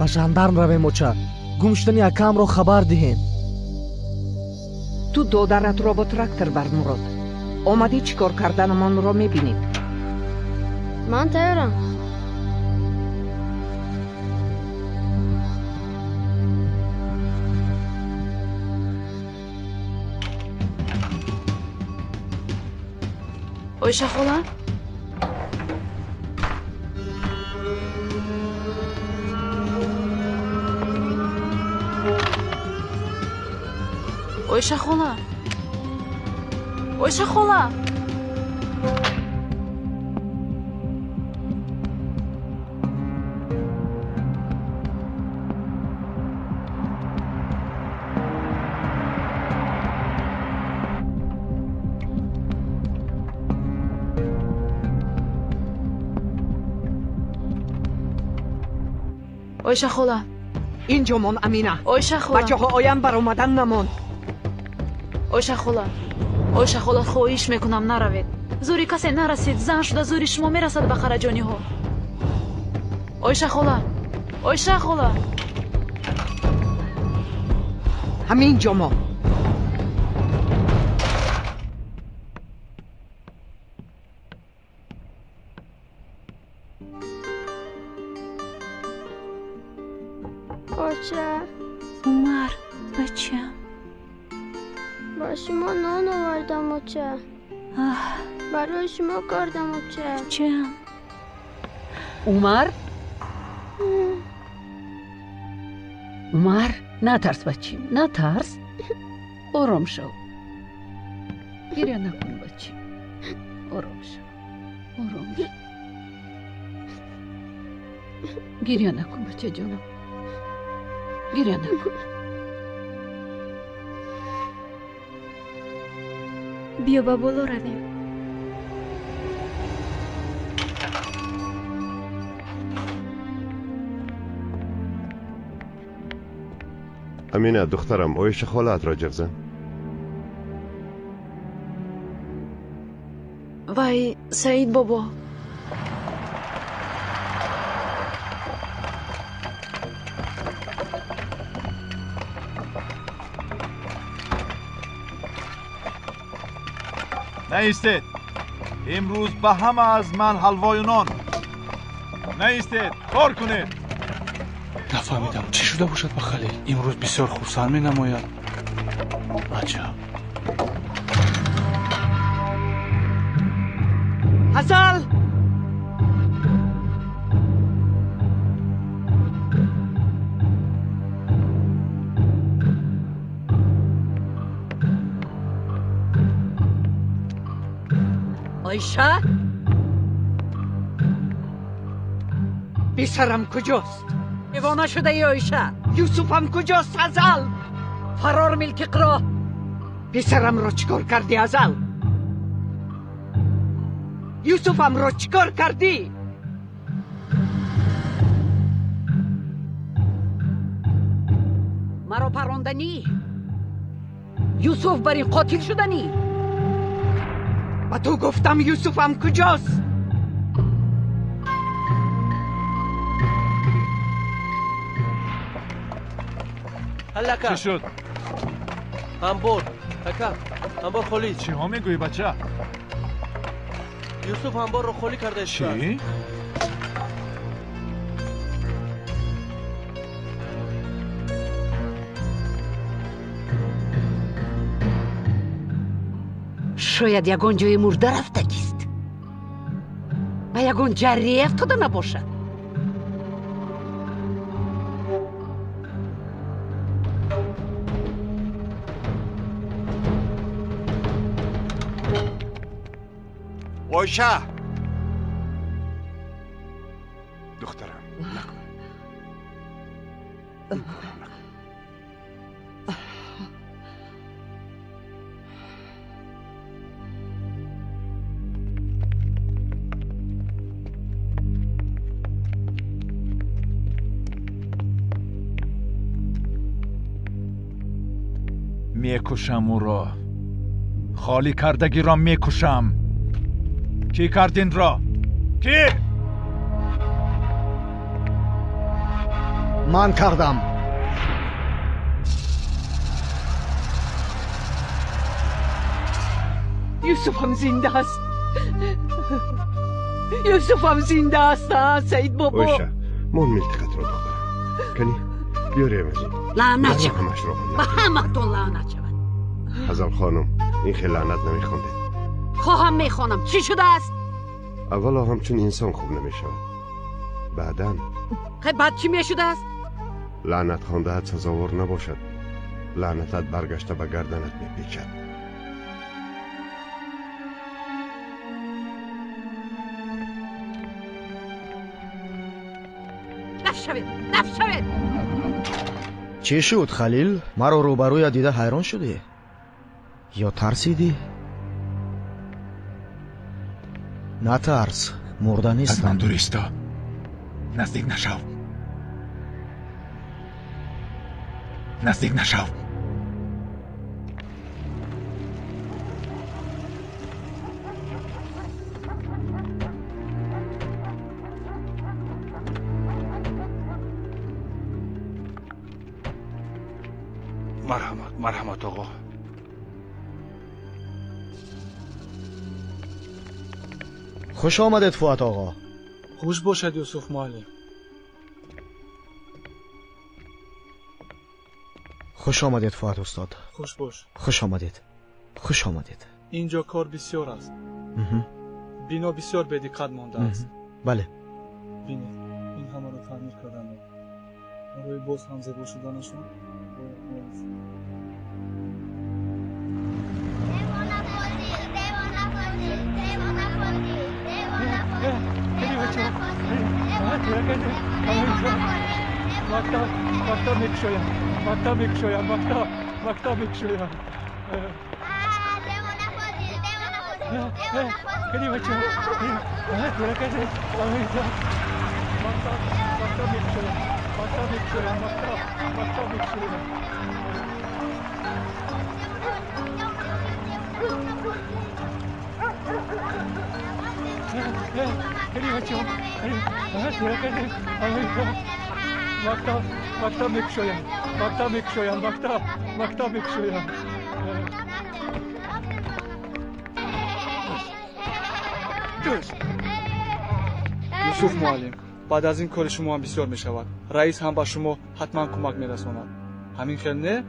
Ба жандарм равем, оча. Гум шудани акаамро хабар диҳем. Ту додаратро бо трактор бар, Мурод. Омадӣ, чӣ кор карданамонро мебинӣ. Ман тайёрам. Ойша хола? Ойша хола? Ойша хола? Ойша хола. Инҷо мон, Амина. Ойша хола. Бачаҳо оям, баромадан намонд. Ойша хола. Ойша хола, хоҳиш мекунам, наравед. Зӯри касе нарасид, зан шуда зӯри шумо мерасад ба қараҷониҳо. Ойша хола. Ойша хола. Ҳамин ҷо мон. Оча. Умар, бачам. Ба шумо нон овардам, оча. Барои шумо кардам, оча. Бачам. Умар? Умар, натарс, бачим, натарс. Ором шав. Гиря накун, бачим. Ором шав. Ором шав. Гиря накун, бачаҷонам. Гиря накун. Биё ба боло равем. Амина, духтарам, Оиша холаатро ҷеғ зан. Вай, Саид бобо. Наистед. Имрӯз ба ҳама аз ман ҳалвою нон. Наистед, кор кунед. Нафаҳмидам, чӣ шуда бошад ба Халил? Имрӯз бисёр хурсанд менамояд. Аҷаб. Ҳазал! Ойша? Писарам куҷост? Девона шудаи, Ойша? Юсуфам куҷост, Ҳазал? Фарор милтиқро. Писарамро чӣ кор кардӣ, Ҳазал? Юсуфамро чӣ кор кардӣ? Маро паронданӣ? Юсуф бар ин қотил шуданӣ? Ба ту гуфтам, Юсуфам куҷост? Ака. Чӣ шуд? Анбор, ака, анбор холӣ. Чиҳо мегӯӣ, бача? Юсуф анборро холӣ карда Чӣ? Шояд ягон ҷои мурда рафтагист. Ба ягон ҷаррие афтода набошад. Ойша! Духтарам, накун. Ин корро накун. Мекушам ӯро. Холӣ кардагиро мекушам. Кӣ кард инро? Кӣ? Ман кардам. Юсуфам зинда аст. Юсуфам зинда аст, Саид бобо. Оиша, мон милтиқатро духтарам. Кани, биёрем аз ин. Лаънат шавад. Ба ҳаматон лаънат шавад. Ҳазал хонум, ин хел лаънат намехондед. Хоҳам мехонам. Чӣ шудааст? Аввало ҳамчун инсон хуб намешавад. Баъдан хай баъд чӣ мешудааст? Лаънат хондаат сазовор набошад. Лаънатат баргашта ба гарданат мепечад. Нафшавед, нафшавед! Чӣ шуд, Халил? Маро рӯбарӯя дида ҳайрон шудӣ? Ё тарсидӣ? Натарс, мурда нестам. Аз ман дур исто. Наздик нашав. Наздик нашав. Марҳамат, марҳамат, оғо. Хуш омадед, Фуат оғо. Хуш бошад, Юсуф муаллим. Хуш омадед, Фуат устод. Хуш бош. Хуш омадед. Хуш омадед. Инҷо кор бисёр аст. Бино бисёр бедиққат мондааст. Бале. Бинед, ин ҳамаро таъмир кардам. Барои боз ҳам зебо шуданашон мактаб мекушоям, мактаб мекушоям, мактаб мекушоям. Мактаб мекушоям, мактаб мекушоям, мактаб мекушоям. Мактаб, мактаб мекушоям, мактаб мекушоям, мактаб мекушоям. Юсуф муаллим, баъд аз ин кори шумо ҳам бисёр мешавад. Раис ҳам ба шумо ҳатман кӯмак мерасонад. Ҳамин хел не?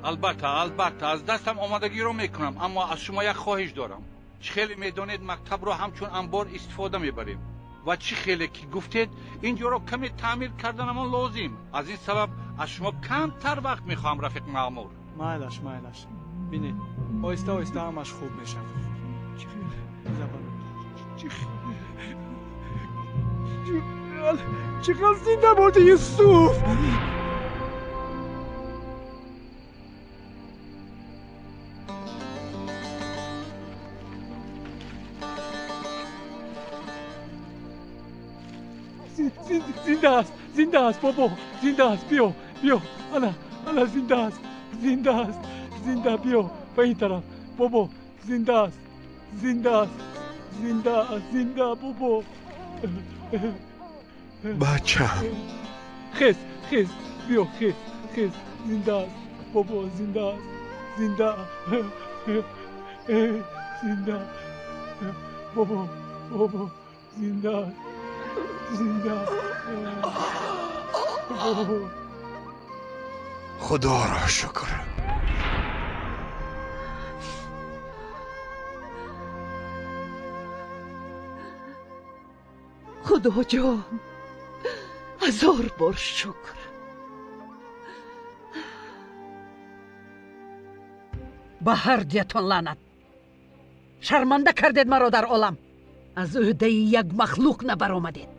Албатта, албатта, аз дастам омодагиро мекунам, аммо аз шумо як хоҳиш дорам. Чӣ хеле медонед, мактабро ҳамчун анбор истифода мебарем ва чӣ хеле ки гуфтед, ин ҷоро каме таъмир карданамон лозим. Аз ин сабаб аз шумо камтар вақт мехоҳам, рафиқ маъмур. Майлаш, майлаш. Бинед, оҳиста оҳиста ҳамаш хуб мешавад. Чӣ хел зинда бурди, Юсуф? Зинда аст, зинда аст, бобо, зинда аст, биё, биё, ана, ана зинда аст, зинда аст, зинда, биё, ба ин тараф, бобо, зинда аст, зинда аст, зинда аст, зинда, бобо. Бачам. Хез, хез, биё, хез, хез, зинда аст, бобо, зинда аст, зинда, зинда, бобо, бобо, зинда аст. Зинда. Худоро шукр. Худоҷон, ҳазор бор шукр. Ба ҳар дуятон лаънат. Шарманда кардед маро дар олам. Аз ӯҳдаи як махлуқ набаромадед.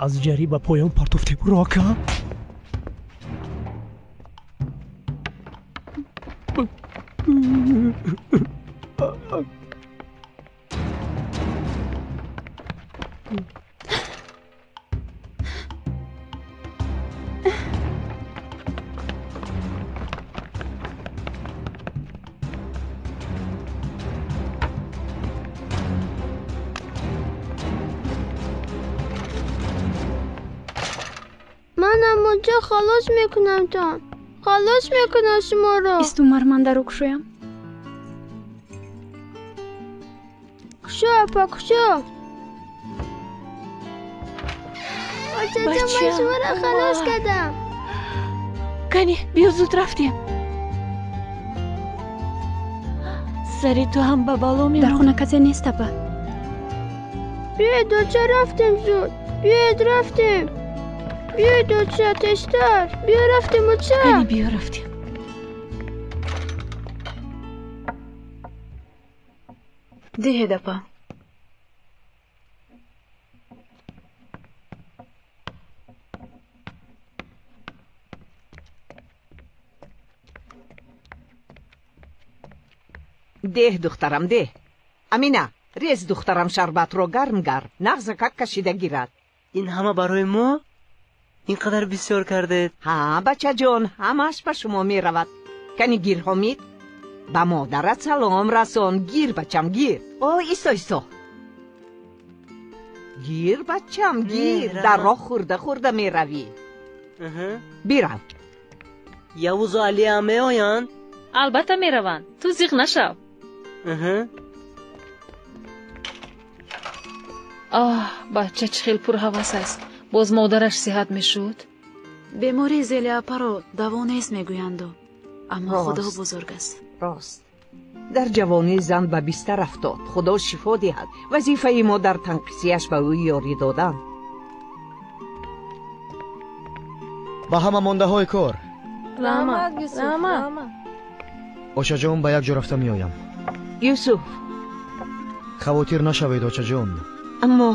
Аз ҷарӣ ба поён партофтем рока. Оча, халос мекунамтон. Халос мекунам шуморо. Исто ман даро кушоям. Кушо, апа, кушо. Очаҷон, ман шуморо халос кардам. Кани, биё зуд рафтем. Сари ту ҳам ба бало мемонад. Дар хона касе нест, апа. Биёед, оча, рафтем зуд. Биёед, рафтем. Биёед, оча, тезтар. Биё рафтем, оча. Кани, биё рафтем. Диҳед, апа. Деҳ, духтарам, деҳ. Амина, рез духтарам шарбатро гарм гарм, нағзакак кашида гирад. Ин ҳама барои мо? Ин қадар бисёр кардед. Ҳа, бачаҷон, ҳамааш ба шумо меравад. Кани гир, Ҳомид. Ба модарат салом расон. Гир, бачам, гир. О, исто, исто. Гир, бачам, гир. Дар роҳ хӯрда хӯрда меравӣ. Бирав. Явузу Алиам меоянд? Албатта мераванд. Ту зиқ нашав. Оҳ, бача чӣ хел пурҳавас аст. Боз модараш сиҳат мешуд. Бемории Зелиапаро даво нест мегӯянду, аммо Худо бузург аст. Рост. Дар ҷавонӣ зан ба бистар афтод. Худо шифо диҳад. Вазифаи мо дар танқисияш ба ӯ ёрӣ додан. Ба ҳама мондаҳои кор. Раҳмат, раҳмат. Очаҷон, ба як ҷо рафта меоям. Юсуф. Хавотир нашавед, очаҷон. Аммо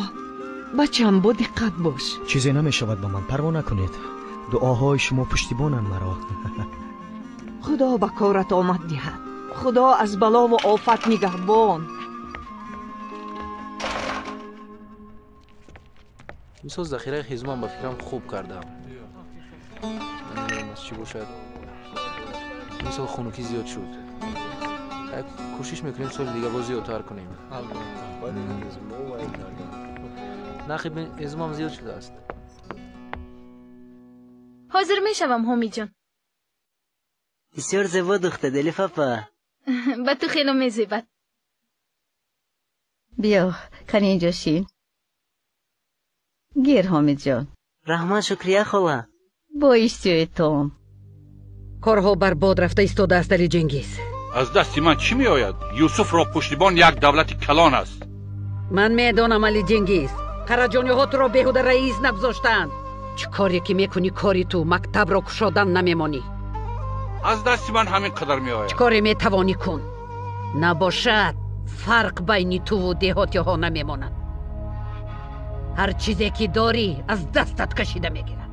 бачам, бо диққат бош. Чизе намешавад ба ман, парво накунед. Дуоҳои шумо пуштибонанд маро. Худо ба корат омад диҳад. Худо аз балову офат нигаҳбон. Имсол захираи ҳизмам ба фикрам хуб кардам. Намедонам аз чӣ бошад. Имсол хунукӣ зиёд шуд. Кӯшиш мекунем соли дига боз зиёдтар кунем. Нархи ҳизмам зиёд шудааст. Ҳозир мешавам, Ҳомиҷон. Бисёр зебо духта, Элиф апа. Ба ту хело мезебад. Биё, кани инҷо шин. Гир, Ҳомидҷон. Раҳмат, шукрия, хола. Бо иштиёи том. Корҳо барбод рафта истодааст, Али Ҷенгиз. Аз дасти ман чӣ меояд? Юсуфро пуштибон як давлати калон аст. Ман медонам, Али Ҷенгиз. Қараҷониҳо туро беҳуда раис нагузоштаанд. Чӣ коре ки мекунӣ, кори ту мактабро кушодан намемонӣ. Аз дасти ман ҳамин қадар меояд. Чӣ коре метавонӣ кун. Набошад, фарқ байни туву деҳотиҳо намемонад. Ҳар чизе ки дорӣ аз дастат кашида мегирад.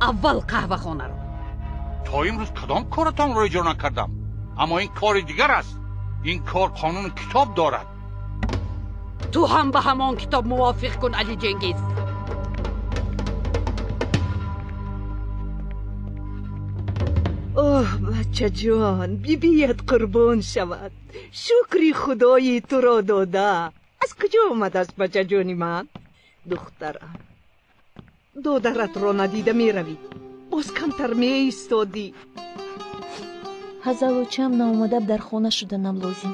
Аввал қаҳвахонаро. То имрӯз кадом коратонро иҷро накардам, аммо ин кори дигар аст. Ин кор қонуну китоб дорад. Ту ҳам ба ҳамон китоб мувофиқ кун, Али Ҷенгиз. Оҳ, бачаҷон, бибият қурбон шавад. Шукри худои туро дода. Аз куҷо омадааст бачаҷони ман? Духтарам, додаратро надида меравӣ. Боз камтар меистодӣ. Ҳазалочам наомада дар хона шуданам лозим.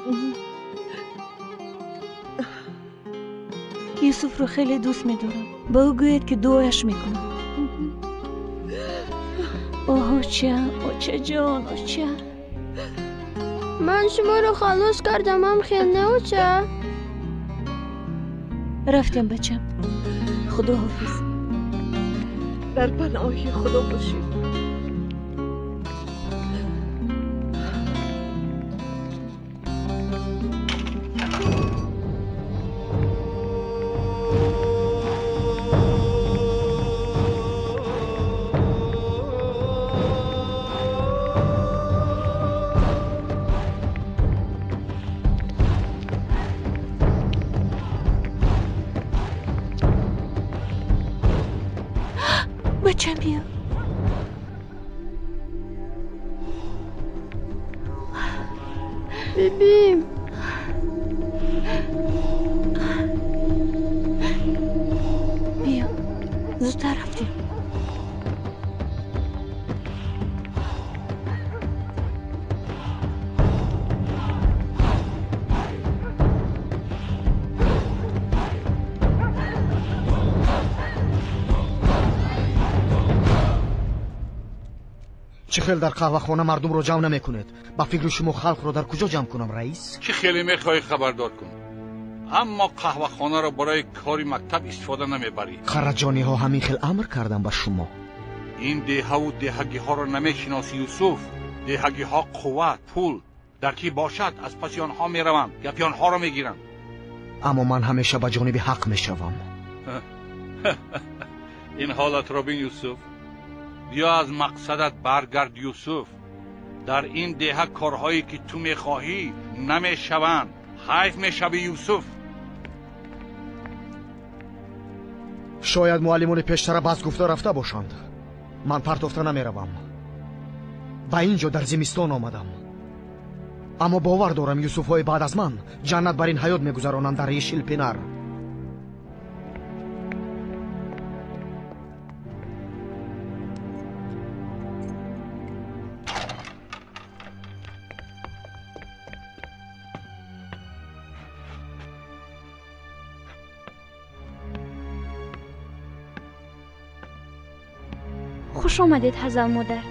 Юсуфро хеле дӯст медорам. Ба ӯ гӯед, ки дуояш мекунам. Оҳ, оча, очаҷон, оча. Ман шуморо халос кардам, ам хел не, оча? Рафтем, бачам. Худо ҳофиз. Дар паноҳи Худо бошед. Бачам, биё. Бибим. Биё, зудтар рафтем. Чӣ хел дар қаҳвахона мардумро ҷамъ намекунед? Ба фикри шумо халқро дар куҷо ҷамъ кунам, раис? Чӣ хеле мехоҳӣ хабардор кун, аммо қаҳвахонаро барои кори мактаб истифода намебарӣ. Қараҷониҳо ҳамин хел амр кардам ба шумо. Ин деҳаву деҳагиҳоро намешиносӣ, Юсуф. Деҳагиҳо қувват, пул дар ки бошад, аз паси онҳо мераванд, гапи онҳоро мегиранд. Аммо ман ҳамеша ба ҷониби ҳақ мешавам. Ин ҳолатро бин, Юсуф. Биё аз мақсадат баргард, Юсуф. Дар ин деҳа корҳое ки ту мехоҳӣ намешаванд. Ҳайф мешавӣ, Юсуф. Шояд муаллимони пештара бас гуфта рафта бошанд. Ман партофта намеравам. Ба ин ҷо дар зимистон омадам. Аммо бовар дорам, юсуфҳои баъд аз ман ҷаннат бар ин ҳаёт мегузаронанд дар Ешилпинар. Хуш омадед, Ҳазал модар.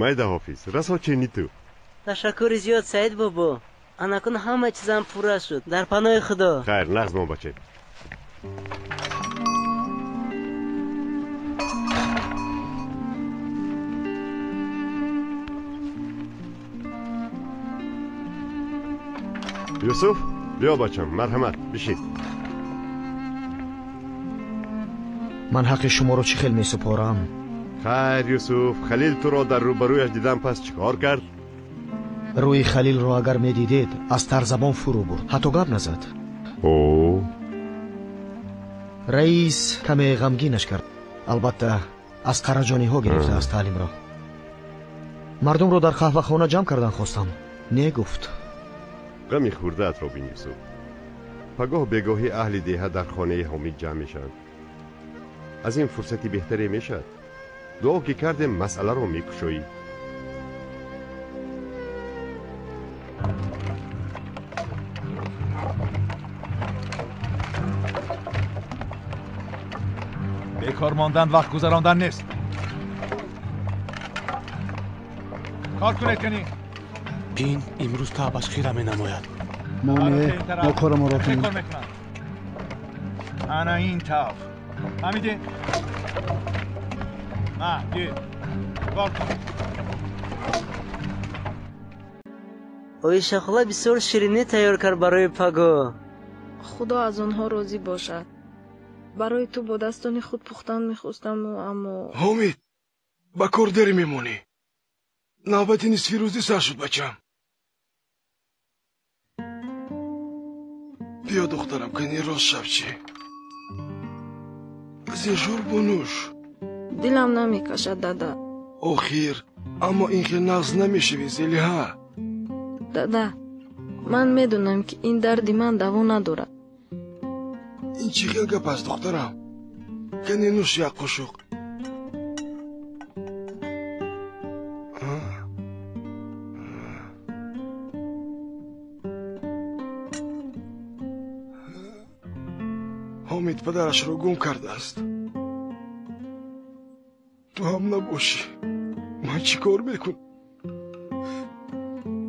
Майда ҳофиз, расо чени ту. Ташаккури зиёд, Саид бобо. Анакун ҳама чизам пурра шуд. Дар паноҳи Худо. Хайр, нағз мон баче. Юсуф, биё бачам, марҳамат, бишин. Ман ҳаққи шуморо чӣ хел месупорам? Хайр, Юсуф, Халил туро дар рӯбарӯяш дидам, пас чӣ кор кард? Рӯи Халилро агар медидед, аз тарзабон фурӯ бурд, ҳатто гап назад. О, раис каме ғамгинаш кард. Албатта, аз қараҷониҳо гирифтааст таълимро. Мардумро дар қаҳвахона ҷамъ кардан хостам. Не гуфт. Ғами хурдаатро бин, Юсуф. Пагоҳ бегоҳӣ аҳли деҳа дар хонаи Ҳомид ҷамъ мешаванд. Аз ин фурсати беҳтаре мешавад. Дуо ки кардем, масъаларо мекушоӣ. Бекор мондан вақт гузарондан нест. Кор кунед кани. Бин, имрӯз таъбаш хира менамояд. Мо не, мо корамонро кунем. Ана ин тавр. Фаҳмидӣ? Оиша хола бисёр ширинӣ тайёр кард барои паго. Худо аз онҳо розӣ бошад. Барои ту бо дастони худ пухтан мехостам, аммо Ҳомид, ба кор дер мемонӣ. Навбати нисфирӯзӣ сар шуд, бачам. Биё, духтарам, кани рост шав чӣ. Аз ин шӯр бунӯш. Дилам намекашад, дада. Охир, аммо ин хел нағз намешавӣ, Зелиҳа. Дада, ман медонам, ки ин дарди ман даво надорад. Ин чӣ хел гап аст, духтарам? Кани нӯш як қошуқ. Ҳомид падарашро гум кардааст. Ту ҳам набошӣ. Ман чӣ кор мекунам?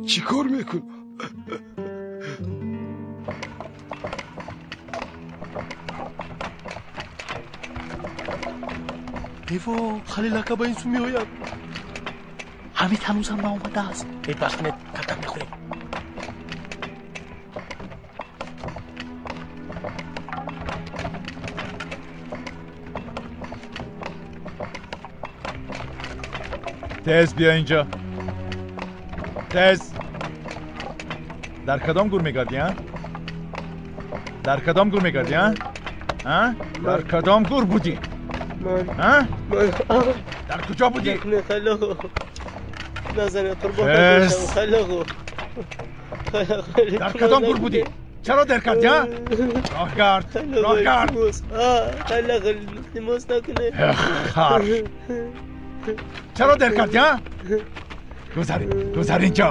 Чӣ кор мекунам? Эво, Халил ака ба ин сӯ меояд. Ҳамид ҳанӯзам наомадааст. Эй, бас кунед, калтак мехӯрем. Тез биё инҷо. Тез. Дар кадом гур мегардӣ, а? Дар кадом гур мегардӣ, а? А? Дар кадом гур будӣ? А? Дар куҷо будӣ? Дар кадом гур будӣ? Чаро дер кардӣ, а? Роҳ гард, роҳ гард. Хар. Чаро дер кардӣ, а? Гузар, гузар инҷо.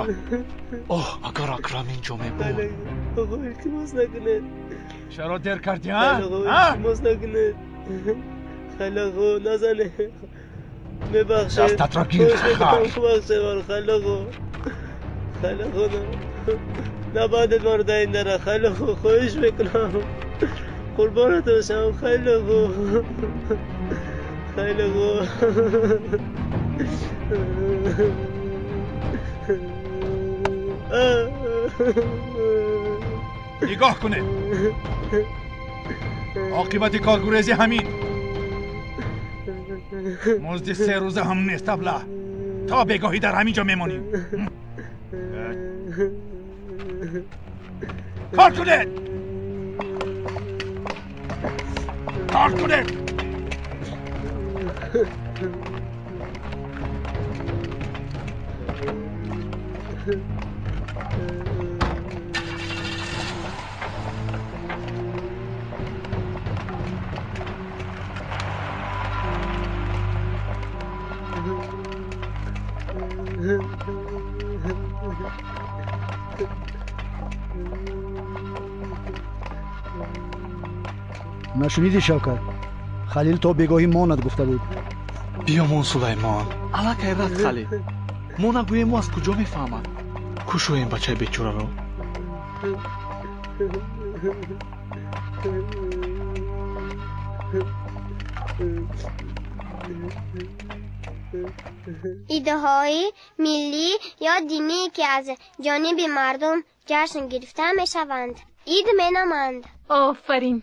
Оҳ, агар Акрам инҷо мебуд. Чаро дер кардӣ, а? А? Дастатро гир, хар. نبادت ما رو در این دره. خیلی خوب، خواهش میکنم، قربانت باشم. خیلی خوب، خیلی خوب. نگاه کنه، عاقبت کارگریزی همین. مزد 3 روزه هم نیست ابله. تا بگاهی در همینجا میمانیم. کار کنید، کار کنید. Нашуниди, Шавкат? Халил то бегоҳӣ монад гуфта буд. Биёмон, Сулаймон. Аллакай рафт Халил. Мо нагӯем, ӯ аз куҷо мефаҳмад? Кушоем бачаи бечораро. Идҳои миллӣ ё динӣ, ки аз ҷониби мардум ҷашн гирифта мешаванд, ид меноманд. Офарин.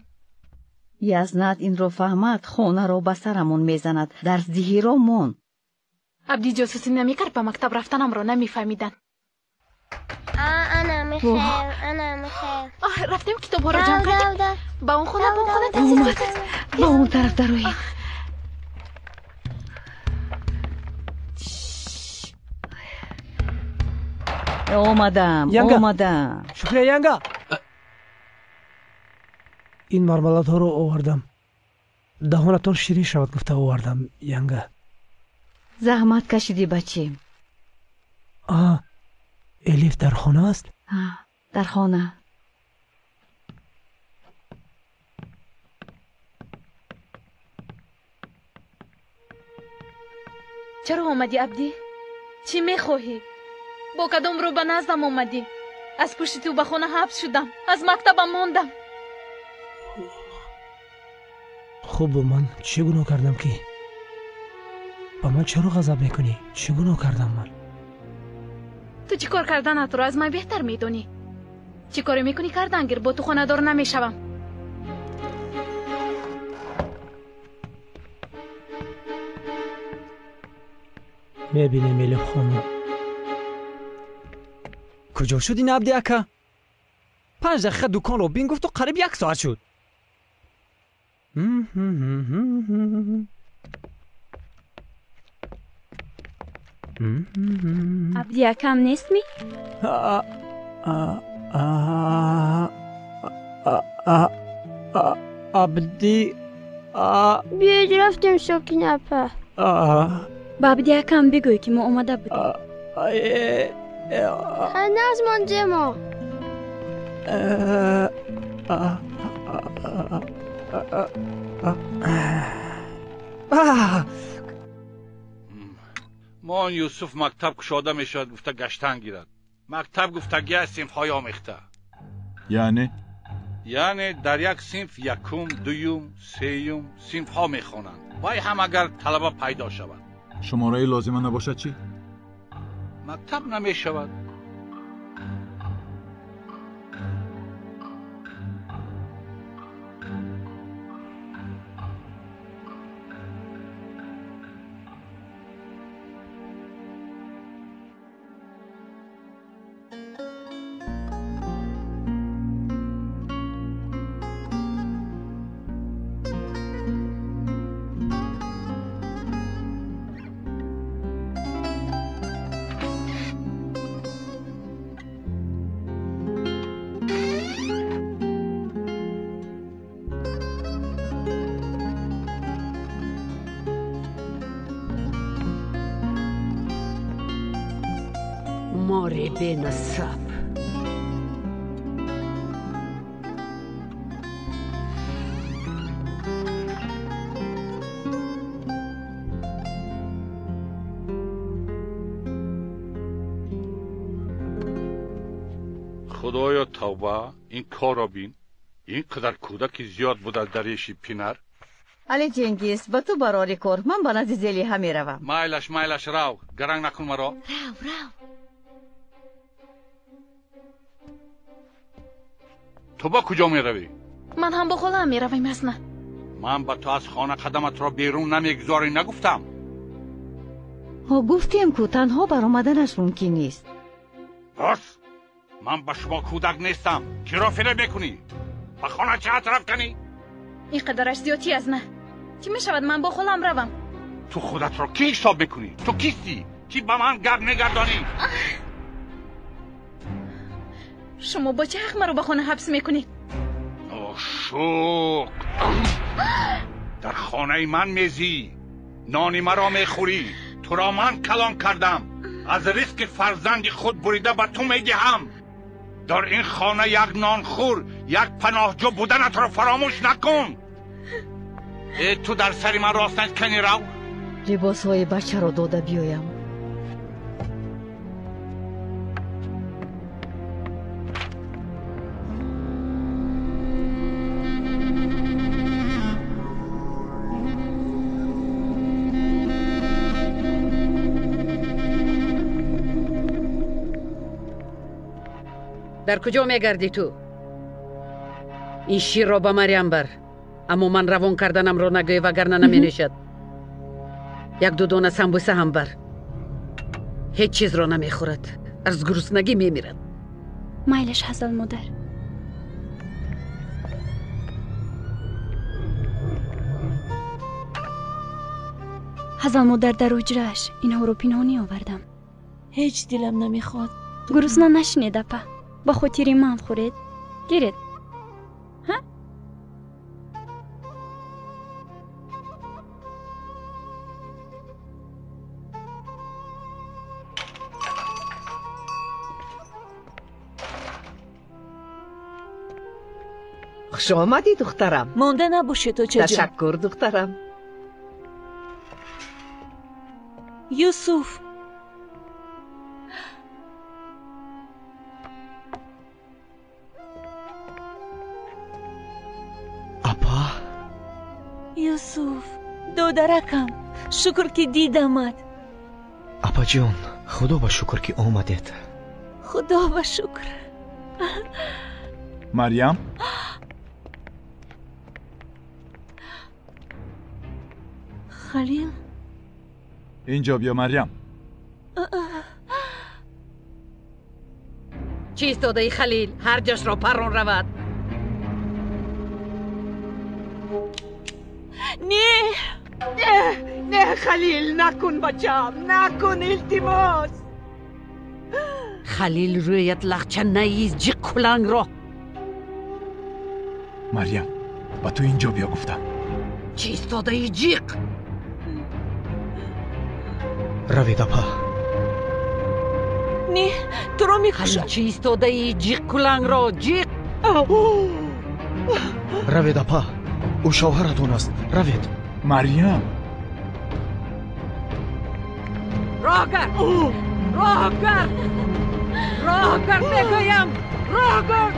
Язнат инро фаҳмад, хонаро ба сарамон мезанад. Дарсдиҳиро мон. Абди ҷосусӣ намекард, ба мактаб рафтанамро намефаҳмиданд. Ана михел, ана михел. Рафтем, китобҳоро ҷамъ кардем. Ба он хона, ба он хона. Омад, ба он тараф дароед. Омадам, омадам. Шукрия янга. Ин мармаладҳоро овардам. Даҳонатон ширин шавад гуфта овардам, янга. Заҳмат кашидӣ, бачем. А, Элиф дар хона аст? Дар хона. Чаро омадӣ, Абдӣ? Чӣ мехоҳӣ? Бо кадом рӯ ба наздам омадӣ? Аз пушти ту ба хона ҳабс шудам, аз мактабам мондам. Хуб, ман чӣ гуноҳ кардам, ки ба ман чаро ғазаб мекунӣ? Чӣ гуноҳ кардам ман? Ту чӣ кор карданатро аз ман беҳтар медонӣ. Чӣ коре мекунӣ кардан гир, бо ту хонадор намешавам. Мебинем, Элиф хонум. Куҷо шуд ин Абди ака? 5 дақиқа дуконро бин гуфту қариб 1 соат шуд. Абди акам нестми? Абди. Биёед рафтем, Сокина апа. Ба Абди акам бигӯй, ки мо омада будем. Ҳанӯз мондемо. Мон Юсуф мактаб кушода мешавад гуфта гаштан гирад. Мактаб гуфтагӣ аз синфҳои омехта. Яъне? Яъне дар як синф якум, дуюм, сеюм синфҳо мехонанд. Вай ҳам агар талаба пайдо шавад. Шумораи лозима набошад чӣ? Мактаб намешавад. Мори бенасаб. Худоё тавба, ин корро бин. Ин қадар кӯдаки зиёд будааст дар реши пинар. Али Чингиз, ба ту барори кор, ман ба назди Зелиҳа меравам. Майлаш, майлаш, рав, гаранг накун маро. Рав, рав. Ту ба куҷо меравӣ? Ман ҳам бо холаам меравам, Ясна. Ман ба ту аз хона қадаматро берун намегузорӣ нагуфтам? Ҳо, гуфтем ку танҳо баромаданаш мумкин нест. Бас, ман ба шумо кӯдак нестам. Киро фиреб мекунӣ? Ба хона чиҳат рафтанӣ? Ин қадараш зиёдтӣ, Ясна. Чӣ мешавад ман бо холаам равам? Ту худатро кӣ ҳисоб мекунӣ? Ту кистӣ? Кӣ ба ман гап мегардонӣ? Шумо бо чӣ ҳақ маро ба хона ҳабс мекунед? Ношукр! Дар хонаи ман мезӣ, нони маро мехӯрӣ, туро ман калон кардам, аз ризқи фарзанди худ бурида ба ту медиҳам. Дар ин хона як нонхӯр, як паноҳҷо буданатро фаромӯш накун. Э, ту дар сари ман рост накунӣ, рав. Либосҳои бачаро дода биёям. Дар куҷо мегардӣ ту? Ин ширро ба Марьям бар, аммо ман равон карданамро нагӯй, вагарна наменӯшад. Як-ду дона самбуса ҳам бар. Ҳеҷ чизро намехӯрад, аз гуруснагӣ мемирад. Майлаш, Ҳазал модар. Ҳазал модар, дар ҳуҷрааш инҳоро пинҳонӣ овардам. Ҳеҷ дилам намехоҳад. Гурусна нашинед, апа. Ба хотири ман хӯред. Гиред. Ҳа? Хуш омадӣ, духтарам. Монда набошед, очаҷон. Ташаккур, духтарам. Юсуф. Апа. Юсуф, додаракам, шукр ки дидамат. Апаҷон, худо ба шукр ки омадед. Худо ба шукр. Марьям? Халил? Инҷо биё, Марьям. Чӣ истодаи, Халил? Ҳар ҷошро паррон равад. Не! Не, не, Халил, накун, бачаам, накун, илтимос. Халил, рӯят лахча наиз, ҷиқ кулангро. Марьям, ба ту инҷо биё гуфтам. Чӣ истодаи, ҷиқ? Равед, апа. Не, туро мекушам. Халил, чӣ истодаи, ҷиқ кулангро, ҷиқ? Равед, апа. Ӯ шавҳаратон аст. Равед. Марьям. Роҳ кард! Роҳ кард! Роҳ кард, мегӯям! Роҳ кард!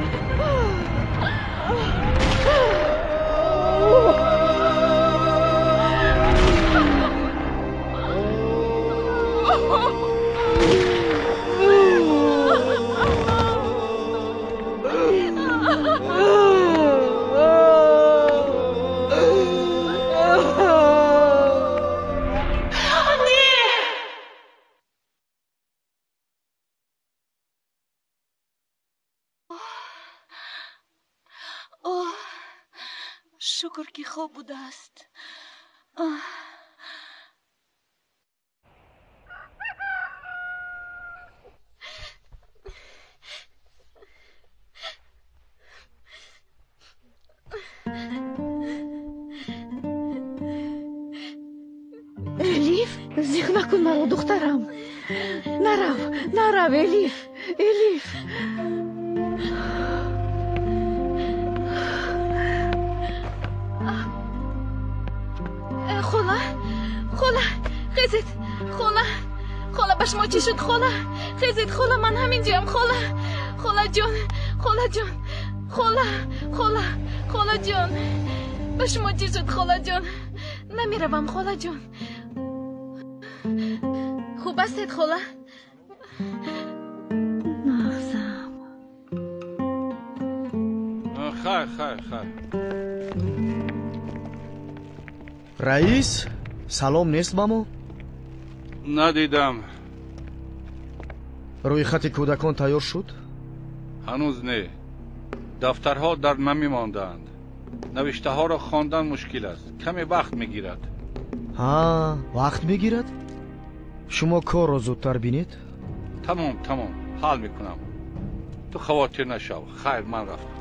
Шукр ки хоб будааст. Элиф, зиқ накун маро, духтарам. Нарав, нарав, Элиф, Элиф. Хола, хола, хезед, хола, хола, ба шумо чӣ шуд, хола? Хезед, хола, ман ҳамин ҷоям, хола, холаҷон, холаҷон, хола, хола, холаҷон, ба шумо чӣ шуд, холаҷон? Намеравам, холаҷон. Хуб ҳастед, хола? Нағзам. Хайр, хайр, хайр. Раис, салом нест ба мо? Надидам. Рӯйхати кӯдакон тайёр шуд? Ҳанӯз не. Дафтарҳо дар намемондаанд. Навиштаҳоро хондан мушкил аст. Каме вақт мегирад. Ҳа, вақт мегирад? Шумо корро зудтар бинед? Тамом, тамом, ҳал мекунам. Ту хавотир нашав. Хайр, ман рафтам.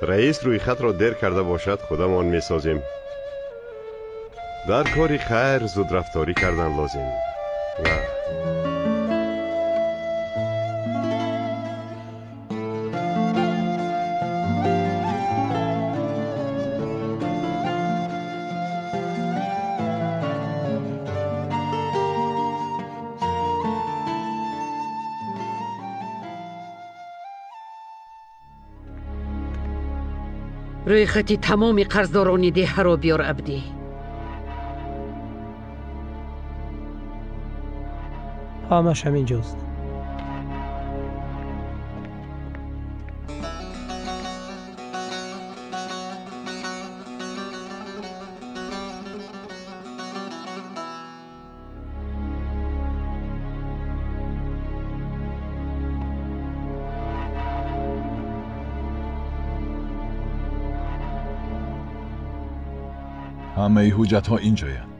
Раис рӯйхатро дер карда бошад, худамон месозем. Дар кори хайр зудрафторӣ кардан лозим. Рӯйхати тамоми қарздорони деҳаро биёр, Абдӣ. Ҳамаш ҳамин ҷост. Ҳамаи ҳуҷҷатҳо инҷоянд.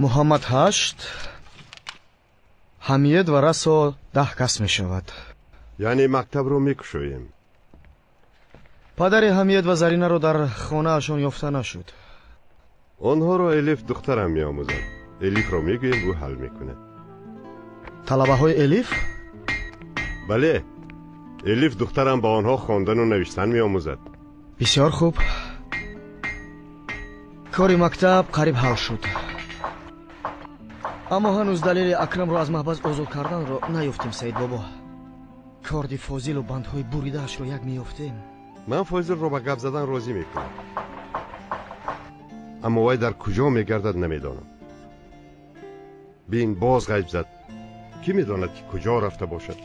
Муҳаммад 8, Ҳамиед ва расо 10 кас мешавад. Яъне мактабро мекушоем. Падари Ҳамиед ва Заринаро дар хонаашон ёфта нашуд. Онҳоро Элиф духтарам меомӯзад. Элифро мегӯем, ӯ ҳал мекунад. Талабаҳои Элиф? Бале. Элиф духтарам ба онҳо хондану навиштан меомӯзад. Бисёр хуб. Кори мактаб қариб ҳал шуд. Аммо ҳанӯз далели Акрамро аз маҳбас озод карданро наёфтем, Саид бобо. Корди Фозилу бандҳои буридаашро як меёфтем. Ман Фозилро ба гап задан розӣ мекунам. Аммо вай дар куҷо мегардад намедонам. Бин, боз ғайб зад. Кӣ медонад, ки куҷо рафта бошад?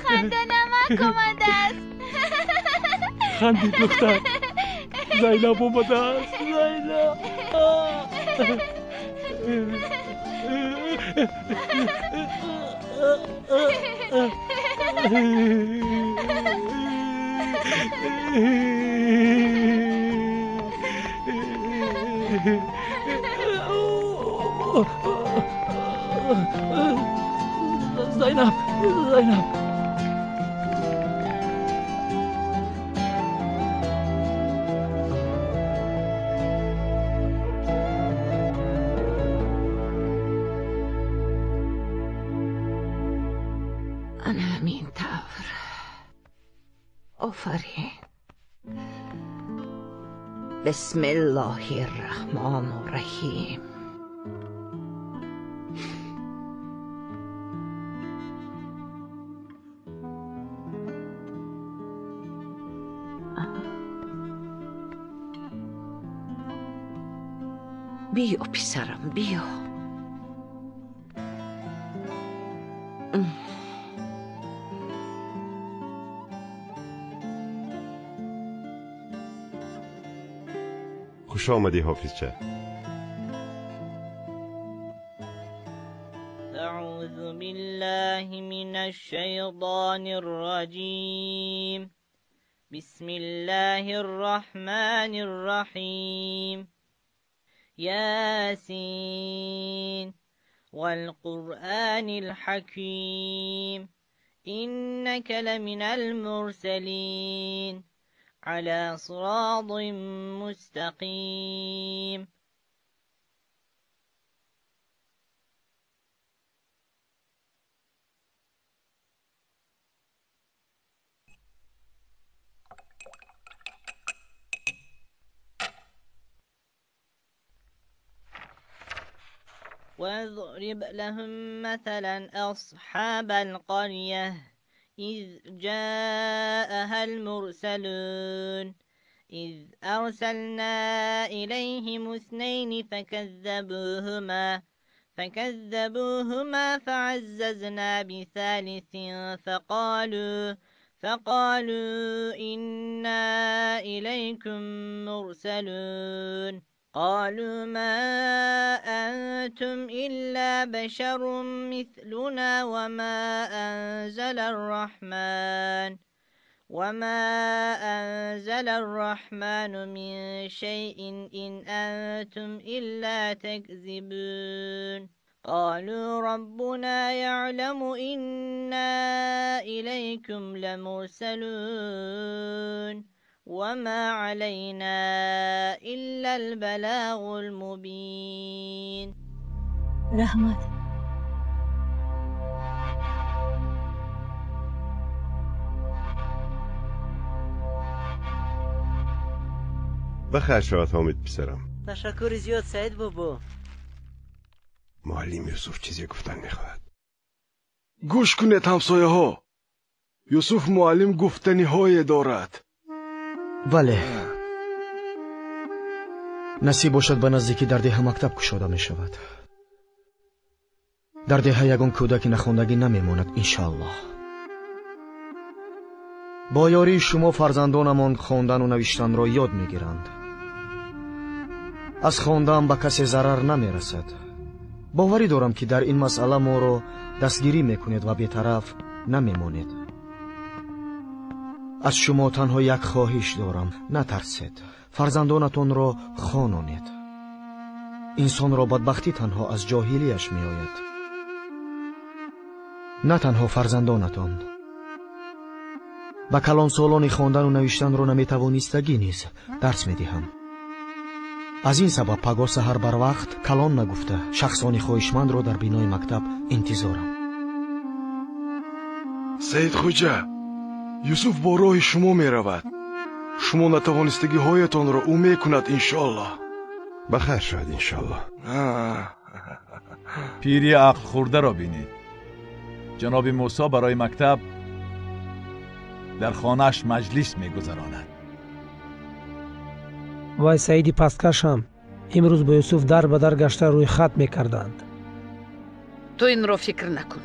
Ханданамак омадааст. Хандид, духтар. Зайнаб омадааст. Зайнаб. Зайнаб, Зайнаб. Ана ҳамин тавр. Офарин. Бисмиллоҳи рраҳмону рраҳим. Биё, писарам, биё. Хуш омадӣ, ҳофизча. أعوذ بالله من الشيطان الرجيم. بسم الله الرحمن الرحيم. ياسين والقرآن الحكيم. إنك لمن المرسلين على صراط مستقيم. واضرب لهم مثلا أصحاب القرية إذ جاءها المرسلون. إذ أرسلنا إليهم اثنين فكذبوهما فعززنا بثالث فقالوا إنا إليكم مرسلون. قالوا ما أنتم إلا بشر مثلنا وما أنزل الرحمن من شيء إن أنتم إلا تكذبون. قالوا ربنا يعلم إنا إليكم لمرسلون وما علينا إلا البلاغ المبين. Раҳмат. Бахайр шавад, Ҳомид писарам. Ташаккури зиёд, Саид бобо. Муаллим Юсуф чизе гуфтан мехоҳад. Гӯш кунед, ҳамсояҳо, Юсуф муаллим гуфтаниҳое дорад. Бале, насиб бошад, ба наздикӣ дар деҳа мактаб кушода мешавад. Дар деҳа ягон кӯдаки нахондагӣ намемонад, иншоаллоҳ. Бо ёрии шумо фарзандонамон хондану навиштанро ёд мегиранд. Аз хондан ба касе зарар намерасад. Боварӣ дорам, ки дар ин масъала моро дастгирӣ мекунед ва бетараф намемонед. Аз шумо танҳо як хоҳиш дорам: натарсед, фарзандонатонро хононед. Инсонро бадбахтӣ танҳо аз ҷоҳилияш меояд. На танҳо фарзандонатон, ба калонсолони хондану навиштанро наметавонистагӣ низ дарс медиҳам. Аз ин сабаб пагоҳ саҳар барвақт калон нагуфта шахсони хоҳишмандро дар бинои мактаб интизорам. Саид Хоҷа, Юсуф бо роҳи шумо меравад. Шумо натавонистагиҳоятонро ӯ мекунад, иншоаллоҳ. Ба хайр шавад, иншоаллоҳ. Пири ақлхӯрдаро бинед. Ҷаноби Мусо барои мактаб дар хонааш маҷлис мегузаронад. Вай Саиди пасткашам имрӯз бо Юсуф дар ба дар гашта рӯи хат мекарданд. Ту инро фикр накун.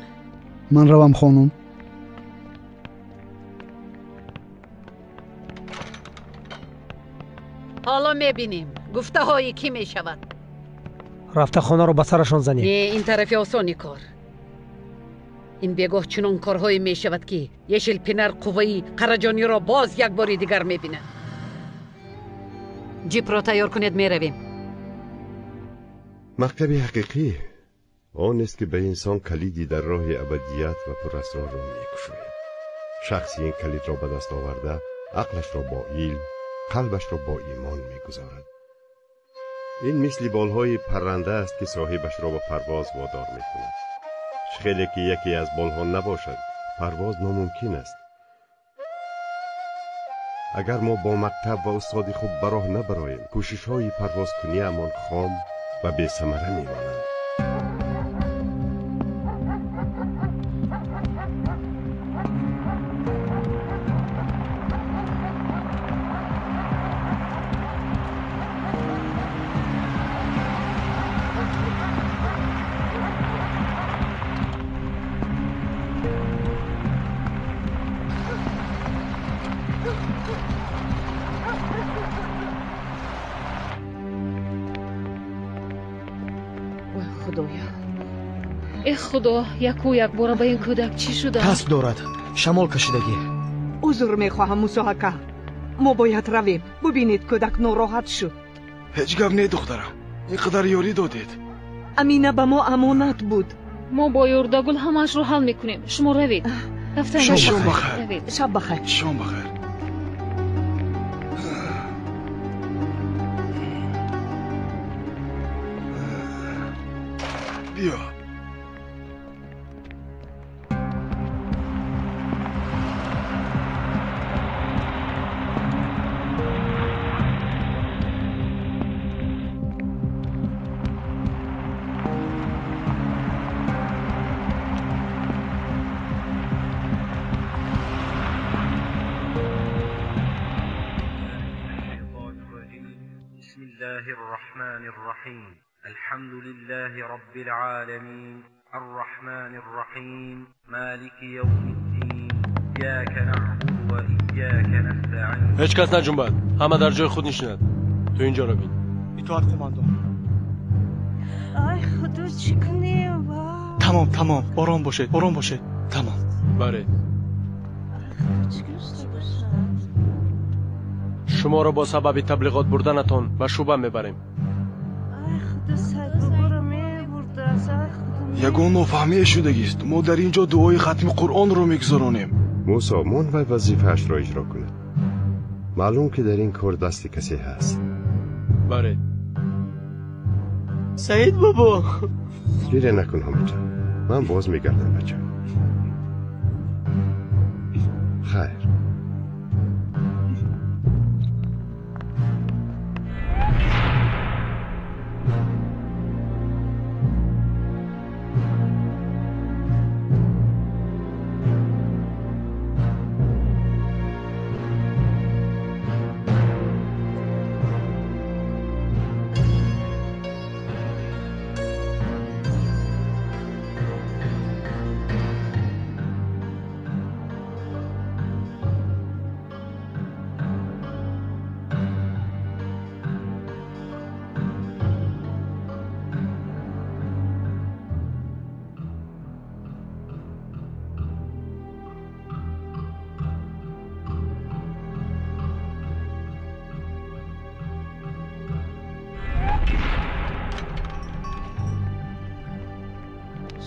Ман равам, хонум. Ҳоло мебинем гуфтаҳои кӣ мешавад. Рафта хонаро ба сарашон занем. Не, ин тарафи осони кор. Ин бегоҳ чунон корҳое мешавад, ки Ешилпинар қувваи Қараҷониро боз як бори дигар мебинад. Ҷипро тайёр кунед, меравем. Мактаби ҳақиқӣ он нест, ки ба инсон калиди дар роҳи абадият ва пурасрорро мекушояд. Шахси ин калидро ба даст оварда ақлашро бо илм, қалбашро бо имон мегузорад. Ин мисли болҳои парранда аст, ки соҳибашро ба парвоз водор мекунад. Хеле ки яке аз болҳо набошад, парвоз номумкин аст. Агар мо бо мактаб ва устоди хуб ба роҳ набароем, кӯшишҳои парвозкуниамон хом ва бесамара мемонанд. Вой Худоё! Э Худо, яку якбора ба ин кӯдак чӣ шуда? Касб дорад, шамол кашидагӣ. Узр мехоҳам, Мусо ака. Мо бояд равем. Бубинед, кӯдак нороҳат шуд. Ҳеҷ гап не, духтарам. Ин қадар ёрӣ додед. Амина ба мо амонат буд. Мо бо Ёрдагул ҳамаашро ҳал мекунем. Шумо равед. Шом бахайр. Шаб бахайр. Шом бахайр. Биё. الحمد لله رب العالمين الرحمن الرحيم مالك يوم الدين إياك نعبد وإياك نستعين. هیچ کس نجنبد، همه در جای خود نشیند. تو اینجا را بین. اطاعت قماندان. ای خدا چی کنیم؟ تمام تمام، آرام باشید، آرام باشید. تمام. بله. شما را با سبب تبلیغات بردنتان به شعبه میبریم. Ягон нофаҳмие шудагист. Мо дар ин ҷо дуои хатми Қуръонро мегузаронем. Мусо, мон вай вазифаашро иҷро кунад. Маълум ки дар ин кор дасти касе ҳаст. Бале. Саид бобо. Гиря накун, ҳомиҷон. Ман боз мегардам, бача. Хайр.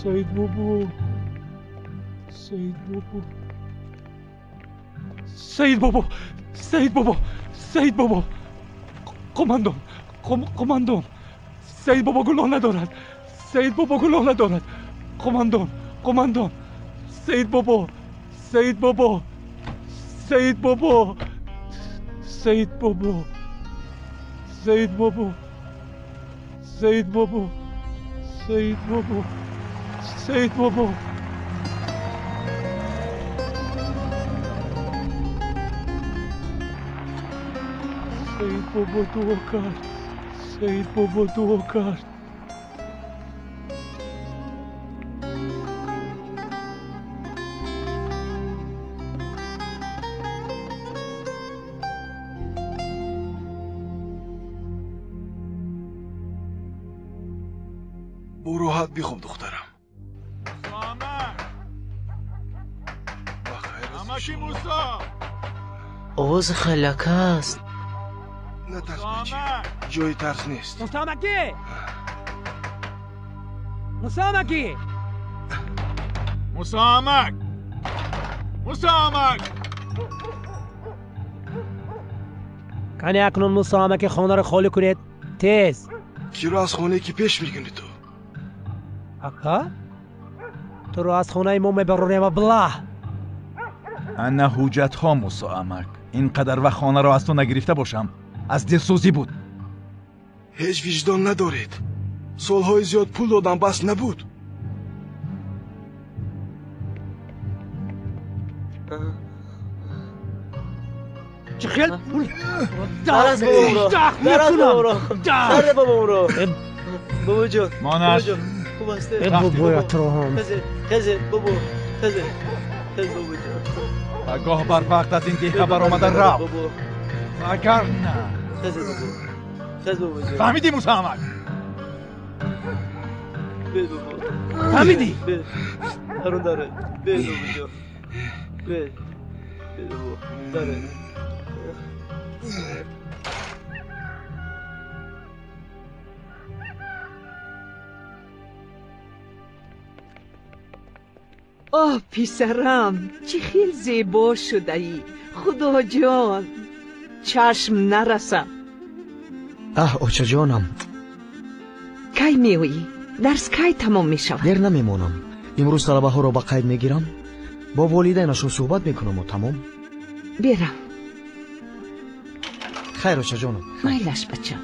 Саид бобо, Саид бобо, Саид бобо, Саид бобо, Саид бобо. Қумандон, қумандон, Саид бобо гуноҳ надорад. Саид бобо гуноҳ надорад. Қумандон, қумандон, Саид бобо, Саид бобо, Саид бобо, Саид бобо, Саид бобо, Саид бобо, Саид бобо. Саид бобо. Саид бобо дуо кард. Саид бобо дуо кард. Бо роҳат бихоб, духтарам. Овози халака аст. Натарс, бача, ҷои тарс нест. Мусо амакӣ! Мусо амакӣ! Мусо амак! Мусо амак! Кане акнун Мусо амаки хонаро холӣ кунед, тез. Киро аз хонае ки пеш мекунӣ ту? Ака? Туро аз хонаи мо мебаронем, аблаҳ. Ана ҳуҷҷатҳо, Мусо амак. Ин қадар вақт хонаро аз ту нагирифта бошам, аз дилсӯзӣ буд. Ҳеҷ виҷдон надоред. Солҳои зиёд пул додам, бас набуд. Чӣ хел пул? Дараз бобомро, дараз бобомро, сарде бобомро. Бобоҷон, монаш. Хуб аст. Бобоят роҳам. Хезе, бобо, хезе, хез бобоҷон. Гоҳ барвақт аз ин деҳа баромада рав, агар на. Хезе бобо, хез бобоҷон. Фаҳмидӣ, Мусо амак? Фаҳмидӣ? Оҳ, писарам, чӣ хел зебо шудаӣ! Худоҷон, чашм нарасад. Аҳ, очаҷонам. Кай меоӣ? Дарс кай тамом мешавад? Дер намемонам. Имрӯз талабаҳоро ба қайд мегирам, бо волидайнашон суҳбат мекунаму тамом. Берав. Хайр, очаҷонам. Майлаш, бачам.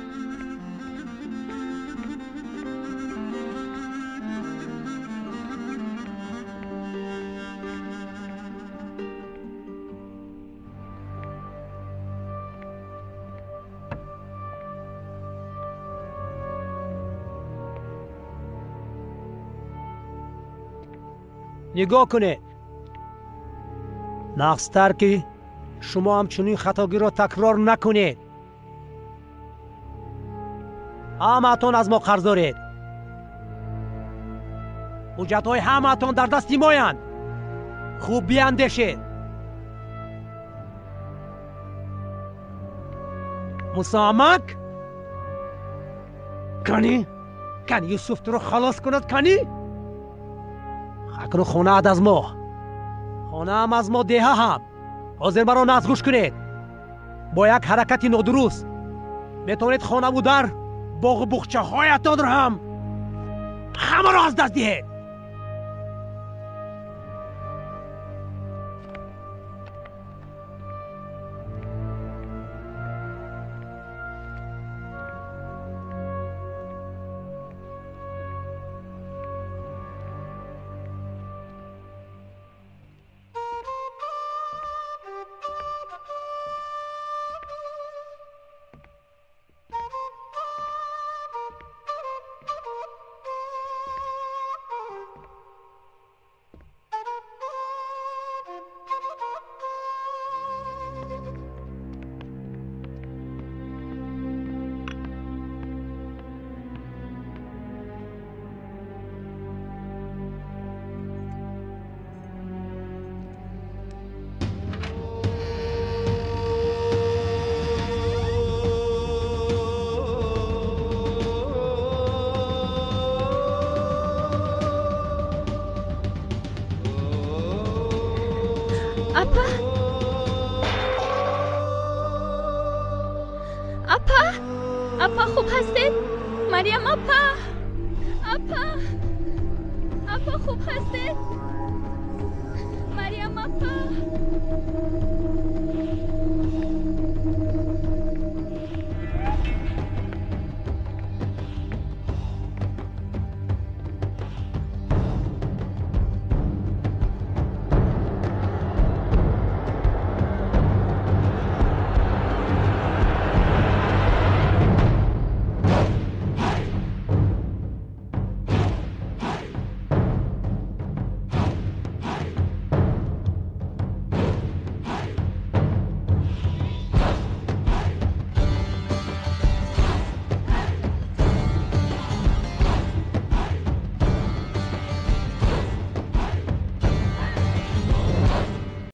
Нигоҳ кунед, нағзтар ки шумо ҳам чунин хатогиро такрор накунед. Ҳамаатон аз мо қарз доред. Ҳуҷҷатҳои ҳамаатон дар дасти моянд. Хуб биандешед. Мусоамак, кани кани Юсуф туро халос кунад, кани? Акнун хонаат аз мо, хонаам аз мо, деҳа ҳам. Ҳозир маро нағз гӯш кунед. Бо як ҳаракати нодуруст метавонед хонаву дар, боғу буғчаҳоятонро ҳам ҳамаро аз даст диҳед. Апа, апа, апа, хуб ҳастед? Марьям апа, апа, апа, хуб ҳастед? Марьям апа.